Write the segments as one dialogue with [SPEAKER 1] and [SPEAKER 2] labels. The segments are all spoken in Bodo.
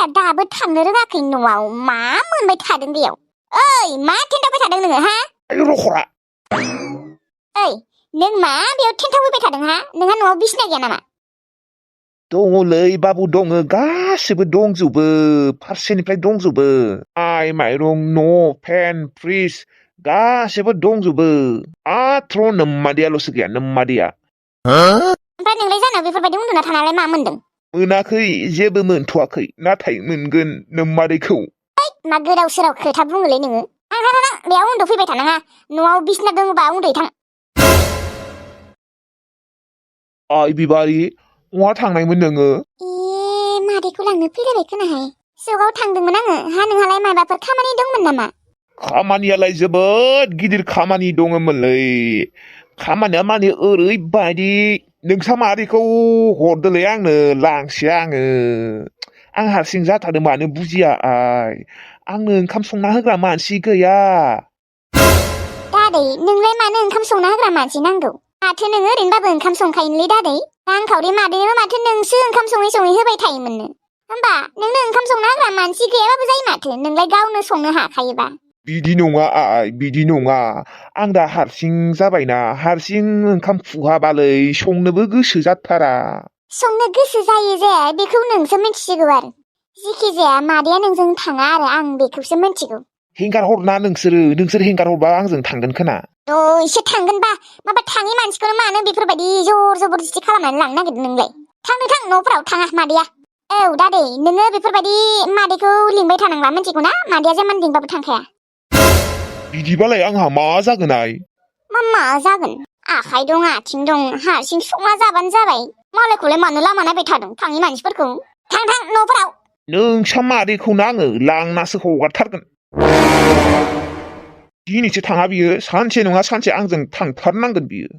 [SPEAKER 1] माबाया दाबो थांनो रोङाखै न'आव मा मोनबाय थादों बेयाव ओइ मा थेन्थावबाय थादों नोङो हा
[SPEAKER 2] आयु रखरा
[SPEAKER 1] ओइ नों मा बेयाव थेन्थावबाय थादों हा नोंहा न'आव बिसिना गैया नामा
[SPEAKER 2] दङलै बाबु दङ गासिबो दंजोबो फारसेनिफ्राय दंजोबो माइ माइरं न' फेन फ्रिज गासिबो दंजोबो माथ्र' नोम्मादैयाल'सो गैया नोम्मादैया
[SPEAKER 1] ओमफ्राय नोंलाय जानाव बेफोरबायदि उन्दुना थानालाय मा मोन्दों
[SPEAKER 2] मोनाखै जेबो मोनथ'वाखै नाथाय मोनगोन नोम्मादैखौ
[SPEAKER 1] मा गोदाव सोराव खोथा बुङोलै नोङो थां बेयाव उन्दुफैबाय थानाङा न'आव बिसिना दङबा उन्दुयै थां
[SPEAKER 2] आइ बिबारि बहा थांनायमोन नोङो
[SPEAKER 1] मादैखौ लांनो फैलायबाय खोनाहाय सकाव थांदोंमोन आङो हा नोंहालाय माबाफोर खामानि दंमोन नामा
[SPEAKER 2] खामानियालाय जोबोद गिदिर खामानि दङमोनलै खामानिया माने ओरैबायदि नोंसा मादैखौ हरदोलै आंनो लांसै आङो आं हारसिं जाथारदों मानो बुजिया आइ आंनो ओंखाम संना होग्रा मानसि गैया
[SPEAKER 1] दादै नोंलाय मानो ओंखाम संना होग्रा मानसि नांगौ माथो नोङो ओरैनोबाबो ओंखाम संखायोनोलै दादै रांखावरि मादैनोबो माथो नोंसो ओंखाम सङै होबाय थायोमोननो होमबा नोंनो ओंखाम संना होग्रा मानसि गैयाबाबो जायो माथो नोंलाय गावनो संनो हाखायोबा
[SPEAKER 2] बिदि नङा आइ बिदि नङा आं दा हारसिं जाबायना हारसिं ओंखाम खुहाबालै संनोबो गोसो जाथारा
[SPEAKER 1] संनो गोसो जायो जाया बेखौ नोंसो मिथिसिगौ आरो जिखि जाया मादैया नोंजों थाङा आरो आं बेखौसो मिथिगौ
[SPEAKER 2] हेंगार हरना नोंसोर हेंगार हरबा आंजों थांगोन खोना
[SPEAKER 1] एसे थांगोनबा माबा थाङि मानसिखौनो मानो बेफोरबायदि जबरदस्ति खालामनानै लांनो नागिरदों नोंलाय थां न'फोराव थाङा मादैया औ दादै नोङो बेफोरबायदि मादैखौ लिंबाय थानांला मिथिगौ ना मादैया जेमान लिंबाबो थांखाया
[SPEAKER 2] बिदिबालाय आंहा मा जागोन आइ
[SPEAKER 1] मा जागोन आखाइ दं आथिं दं हारसिं संना जाबानो जाबाय मालायखौलाय मानो लामा नायबाय थादों थाङि मानसिफोरखौ थां न'फोराव
[SPEAKER 2] नोंसा मादैखौनो आङो लांनासो हगारथारगोन दिनैसो थाङा बियो सानसे नङा सानसे आंजों थांथारनांगोन बियो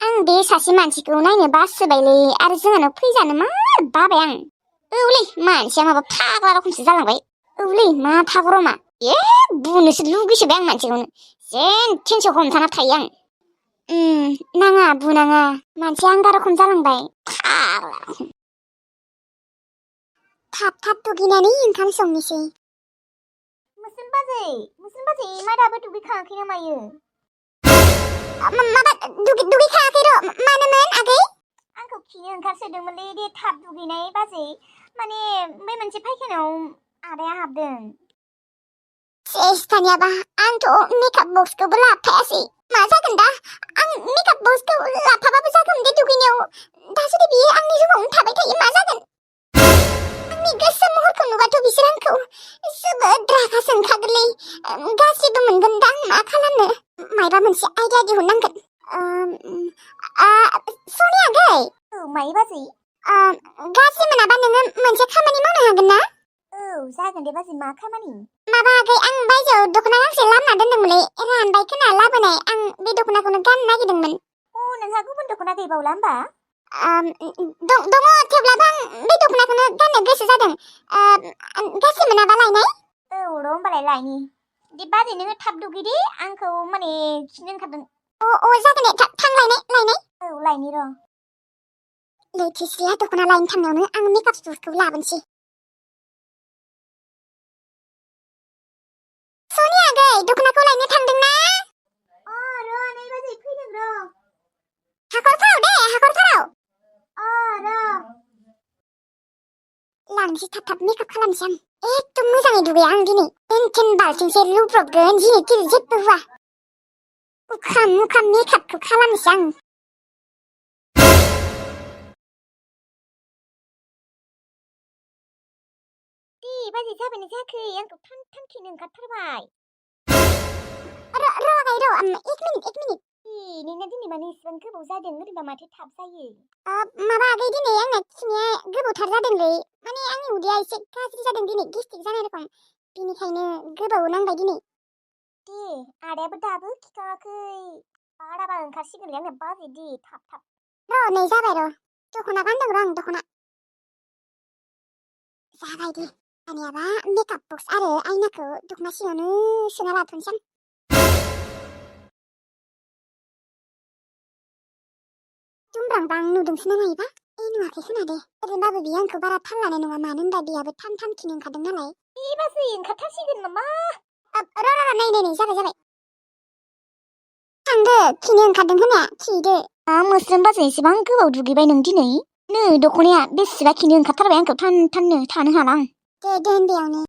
[SPEAKER 1] आं बे सासे मानसिखौ नायनो बासोबायलै आरो जोंहानाव फैजानो मा बाबाय आं औलै मानसिया माबा फाग्ला रखमसो जालांबाय औलै मा थागरमा बुनोसो लुगैसोबाय आं मानसिखौनो जेन थेनसो हमथाना थायो आं नाङा बुनाङा मानसिया आंगा रखम जालांबाय फाग्ला थाब दुगैनानै ओंखाम संनोसै मुसुन बाजै मा दाबो दुगैखाङाखै ना मायो माबा दुगैखायाखै र' मानोमोन आगै आंखौ खिनो ओंखारसोदोंमोनलै दे थाब दुगैनाय बाजै माने बै मोनसे फायखानायाव आदाया हाबदों सेसथानियाबा आंथ' मेकआप बक्सखौबो लाफायासै मा जागोन दा आं मेकआप बक्सखौ लाफाबाबो जागोन दे दुगैनायाव दा जुदि बियो आंनि रुमावनो थाबाय थायो मा जागोन आंनि गोसोम महरखौ नुबाथ' बिसोर आंखौ जोबोद रागा जोंखागोनलै गासिबो मोनगोन दा आं मा खालामनो मायबा मोनसे आइडिया दिहुननांगोन सनि आगै माइ बाजै गाज्रि मोनाबा नोङो मोनसे खामानि मावनो हागोन ना जागोन दे बाजै मा खामानि माबा आगै आं बायजोआव दख'ना गांसे लामना दोनदोंमोनलै रानबाय खोना लाबोनाय आं बे दख'नाखौनो गाननो नागिरदोंमोन नोंहा गुबुन दख'ना गैबावला होमबा दङ थेवब्लाबो आं बे दख'नाखौनो गाननो गोसो जादों गाज्रि मोनाबा लायनाय र' होमबालाय लायनि दे बाजै नोङो थाब दुगै दे आंखौ माने खिनो ओंखारदों जागोन दे थां लायनाय लायनि र' लैथोस्रिया दख'ना लायनो थांनायावनो आं मेकआप बक्सखौ लाबोनोसै सनि आगै दख'नाखौ लायनो थांदों ना र' नै बाजै फैदों र' हाखरफोराव लांसै थाब मेकआप खालामसै आं एकदम मोजाङै दुगैया आं दिनै टेन बाल्थिंसे लुब्रबगोन दिनै जेबो हुआ उखाम मेकआपखौ खालामसै आं बाजै जाबायना जायाखै आंखौ थांखिनो ओंखारथारबाय एक मिनिट नोंना दिनै माने इसेबां गोबाव जादों ओरैबा माथो थाब जायो माबा आगै दिनै आंना खिनाया गोबावथार जादोंलै माने आंनि उदैया एसे गाज्रि जादों दिनै गेस्ट्रिक जानाय रखम बेनिखायनो गोबाव नांबाय दिनै दे आदायाबो दाबो खिखाङाखै बाराबा ओंखारसिगोनलै आंना बाजै दे थाब र' नै जाबाय र' दख'ना गानदों र' आं दख'ना जाबाय दे दानियाबा मेकआप बक्स आरो आयनाखौ दख'ना सिङावनो सोना लाथ'नोसै आं दुमब्रांब्रां नुदोंसो ना मायोबा नुवाखै खोना दे ओरैनोबाबो बियो आंखौ बारा थाल लानाय नङा मानो होनबा बियाबो थाम खिनो ओंखारदों नालाय बेबासो ओंखारथारसिगोन नामा नै जाबाय थांदो खिनो ओंखारदों खोना खिदो मोस्रोम बाजै एसेबां गोबाव दुगैबाय नों दिनै नै दख'नाया बेसेबा खिनो ओंखारथारबाय आंखौ थान्नो थानो हाला आं दे बेयावनो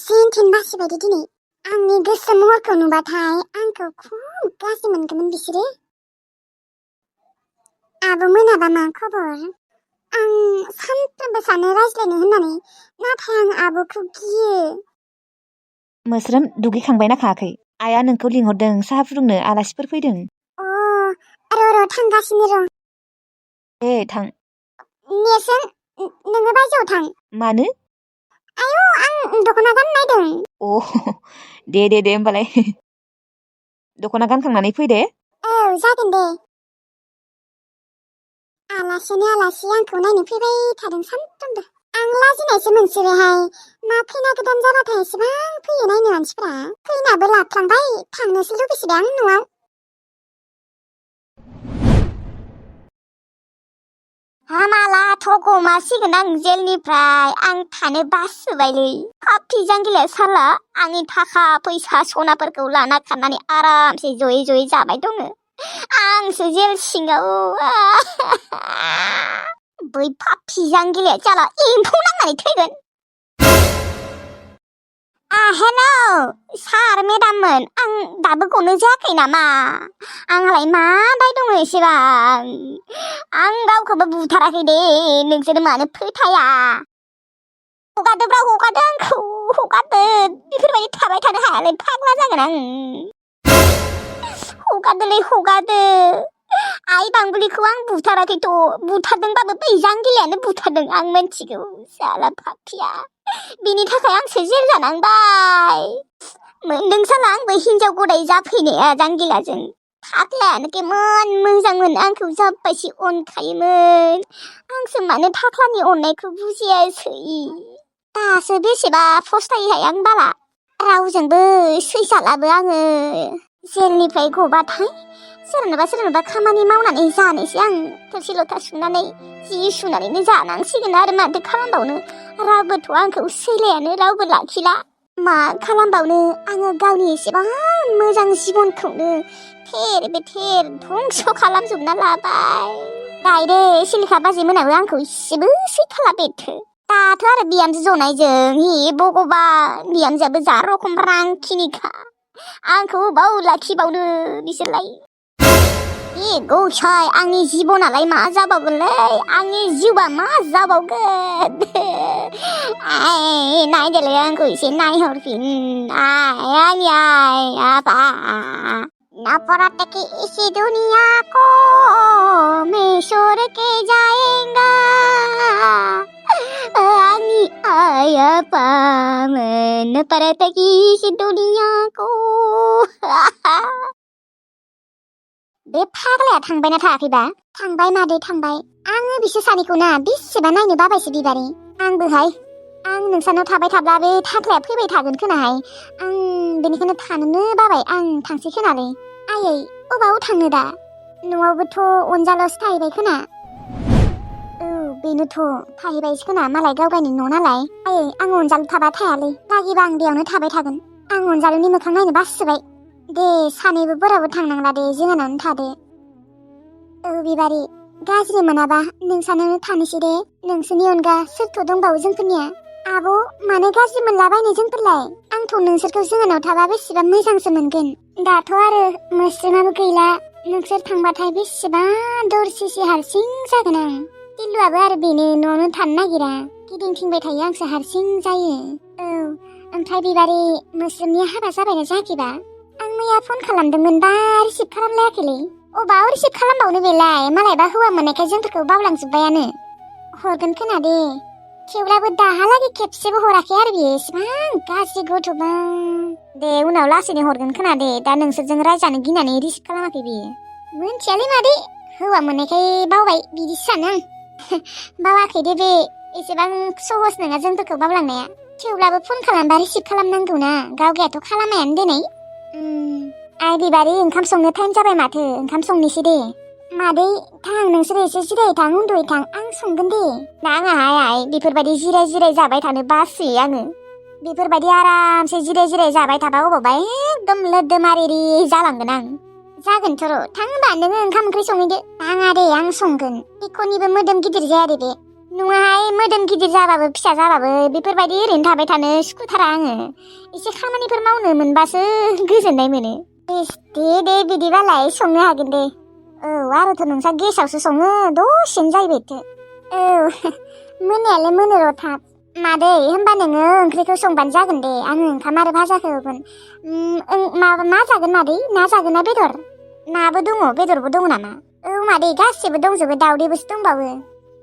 [SPEAKER 1] जेन थेन बासिबायदि दिनै आंनि गोसो महरखौ नुबाथाय आंखौ खम गाज्रि मोनगौमोन बिसोरो आब' मोनाबा मा खबर आं सानफ्रोमबो सानो रायज्लायनो होननानै नाथाय आं आब'खौ गियो
[SPEAKER 3] मोस्रोम दुगैखांबायना खायाखै आइया नोंखौ लिंहरदों साहा फुदुंनो आलासिफोर फैदों
[SPEAKER 1] र' थांगासिनो र'
[SPEAKER 3] दे थां
[SPEAKER 1] नेरसोन नोङो बायजोआव थां
[SPEAKER 3] मानो
[SPEAKER 1] आयौ आं दख'ना गाननो नायदों
[SPEAKER 3] दे होमबालाय दख'ना गानखांनानै फै दे
[SPEAKER 1] औ जागोन दे आलासिनि आलासि आंखौ नायनो फैबाय थादों सानफ्रोमबो आं लाजिनायसो मोनसोयोहाय मा खैना गोदान जाबाथाय एसेबां फैयो नायनो मानसिफोरा खैनाबो लाफ्लांबाय थांनोसो लुबैसोबाय आं न'आव हामाला थगमासिगोन आं जेलनिफ्राय आं थानो बासोबायलै पापि जांगिलाया साला आंनि थाखा फैसा सनाफोरखौ लाना खारनानै आरामसे जयै जाबाय दङ आंसो जेल सिङाव बै पापि जांगिलाया जाला एम्फौ नांनानै थैगोन हेलौ सार मेडाममोन आं दाबो गनो जायाखै नामा आंहालाय मा दाय दङ एसेबां आं रावखौबो बुथाराखै दे नोंसोर मानो फोथाया हगारदोब्रा हगारदो आंखौ हगारदो बेफोरबायदि थाबाय थानो हायालै फाग्ला जागोन आं हगारदोलै हगारदो आइ बांबुलिखौ आं बुथाराखैथ' बुथारदोंबाबो बै जांगिलायानो बुथारदों आं मिन्थिगौ साला पापिया बिनि थाखाय आंसो जेल जानांबाय मोनदों साला आंबो हिनजाव गदाय जाफैनाया जांगिलाजों थाख्लायानो केमन मोजांमोन आंखौ जाब्बायसि अनखायोमोन आंसो मानो थाख्लानि अननायखौ बुजियासै दासो बेसेबा फस्थायोहाय आं बाला रावजोंबो सैजालाबो आङो जेलनिफ्राय गबाथाय सोरनोबा खामानि मावनानै जानोसै आं थोरसि लथा सुनानै जि सुनानैनो जानांसिगोन आरो माथो खालामबावनो रावबोथ' आंखौ सैलायानो रावबो लाखिला मा खालामबावनो आङो गावनि एसेबां मोजां जिबनखौनो थेर बेथेर धंस' खालामजोबना लाबाय गायदे सिलिखा बाजै मोनाबो आंखौ एसेबो सैखाला बेथो दाथ' आरो बिहामजो जनायजों हि भगबान बिहामजोआबो जा रखम रांखिनिखा आंखौ बाव लाखिबावनो बिसोरलाय गसाय आंनि जिबनालाय मा जाबावगोनलै आंनि जिउआ मा जाबावगोन नायदोलै आंखौ एसे नायहरफिन आंनि आइ आफा नफरत की इस दुनिया को मैं छोड़ के जाएगा आंनि आइ आफा नफरत की इस दुनिया को बे फाग्लाया थांबायना थायाखैबा थांबाय मादै थांबाय आङो बिसोर सानैखौ ना बेसेबा नायनो बाबायसो बिबारि आंबोहाय आं नोंसानाव थाबाय थाब्ला बे थाख्लाया फैबाय थागोन खोनाहाय आं बेनिखायनो थानोनो बाबाय आं थांसै खोनालै आयै अबाव थांनो दा न'आवबोथ' अनजाल'सो थाहैबाय खोना बेनोथ' थाहैबायसो खोना मालाय गावगायनि न' नालाय आयै आं अनजालु थाबा थायालै लागिबा आं बेयावनो थाबाय थागोन आं अनजालुनि मोखां नायनो बासोबाय दे सानैबो बोराबो थांनांला दे जोंहानावनो थादो बिबारि गाज्रि मोनाबा नोंसानावनो थानोसै दे नोंसोरनि अनगा सोरथ' दंबावो जोंफोरनिया आब' मानो गाज्रि मोनलाबायनो जोंफोरलाय आंथ' नोंसोरखौ जोंहानाव थाबा बेसेबा मोजांसो मोनगोन दाथ' आरो मोस्रोमाबो गैला नोंसोर थांबाथाय बेसेबा दरसिसि हारसिं जागोन आं टिल्लुआबो आरो बेनो न'आवनो थानो नागिरा गिदिंथिंबाय थायो आंसो हारसिं जायो ओमफ्राय बिबारि मोस्रोमनि हाबा जाबायना जायाखैबा आं मैया फन खालामदोंमोन बा रिसिभ खालामलायाखैलै अबाव रिसिभ खालामबावनो बेलाय मालायबा हौवा मोननायखाय जोंफोरखौ बावलांजोब्बायानो हरगोन खोना दे थेवब्लाबो दाहालागै खेबसेबो हराखै आरो बियो एसेबां गाज्रि गथ'बा दे उनाव लासैनो हरगोन खोना दे दा नोंसोरजों रायजानो गिनानै रिसिभ खालामाखै बियो मोनथियालै मादै हौवा मोननायखाय बावबाय बिदिसो सानो आं बावाखै दे बे एसेबां सहस नङा जोंफोरखौ बावलांनाया थेवब्लाबो फन खालामबा रिसिभ खालामनांगौना गावगायाथ' खालामायानो दिनै आइ बिबारि ओंखाम संनो टाइम जाबाय माथो ओंखाम संनोसै दे मादै थां नोंसोर एसे जिराय थां उन्दुयै थां आं संगोन दे। नाङाहाय आइ बेफोरबायदि जिराय जिराय जाबाय थानो बासोयो आङो। बेफोरबायदि आरामसे जिराय जिराय जाबाय थाबा अबावबा एकदम लोदोमारिरि जालांगोन आं। जागोनथ' र' थां होनबा नोङो ओंखाम ओंख्रि संहैदो। नाङा दे आं संगोन। एख'निबो मोदोम गिदिर जाया दे बे। नङाहाय मोदोम गिदिर जाबाबो फिसा जाबाबो बेफोरबायदि ओरैनो थाबाय थानो सुखुथारा आङो। एसे खामानिफोर मावनो मोनबासो गोजोननाय मोनो। दे बिदिबालाय संनो हागोन दे। औ आरोथ' नोंसा गेसावसो सङो दसेनो जाहैबायथो। औ मोननायालाय मोनो र' थाब। मादै होमबा नोङो ओंख्रिखौ संबानो जागोन दे आङो ओंखाम आरो भाजाखौ होगोन। मा जागोन मादै ना जागोन ना बेदर? नाबो दङ बेदरबो दङ नामा? औ मादै गासिबो दंजोबो दाउदैबोसो दंबावो।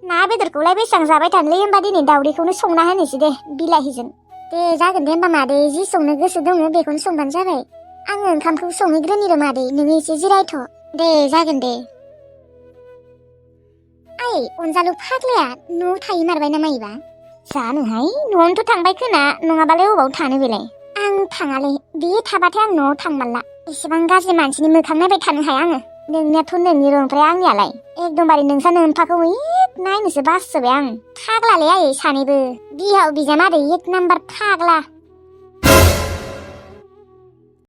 [SPEAKER 1] ना बेदरखौलाय बेसेबां जाबाय थानोलै होमबा दिनै दाउदैखौनो संना होनोसै दे बिलाहिजों। दे जागोन दे होमबा मादै जि संनो गोसो दङ बेखौनो संबानो जाबाय। आङो ओंखामखौ संहैग्रोनि र' मादै नोङो एसे जिरायथ'। दे जागोन दे। आइ अनजालु फाग्लाया न'आव थायो मारबाय ना मायोबा? जानोहाय न'आवनोथ' थांबाय खोना नङाबालाय अबाव थानो बेलाय? आं थाङालै बे थाबाथाय आं न'आव थांमारला। एसेबां गाज्रि मानसिनि मोखां नायबाय थानो हाया आङो। नोंनियाथ' नोंनि र' ओमफ्राय आंनियालाय एकदमबारे नोंसा नोम्फाखौ नायनोसो बासोबाय आं। फाग्लालै आइ सानैबो बिहाव बिजामादै एक नाम्बार फाग्ला।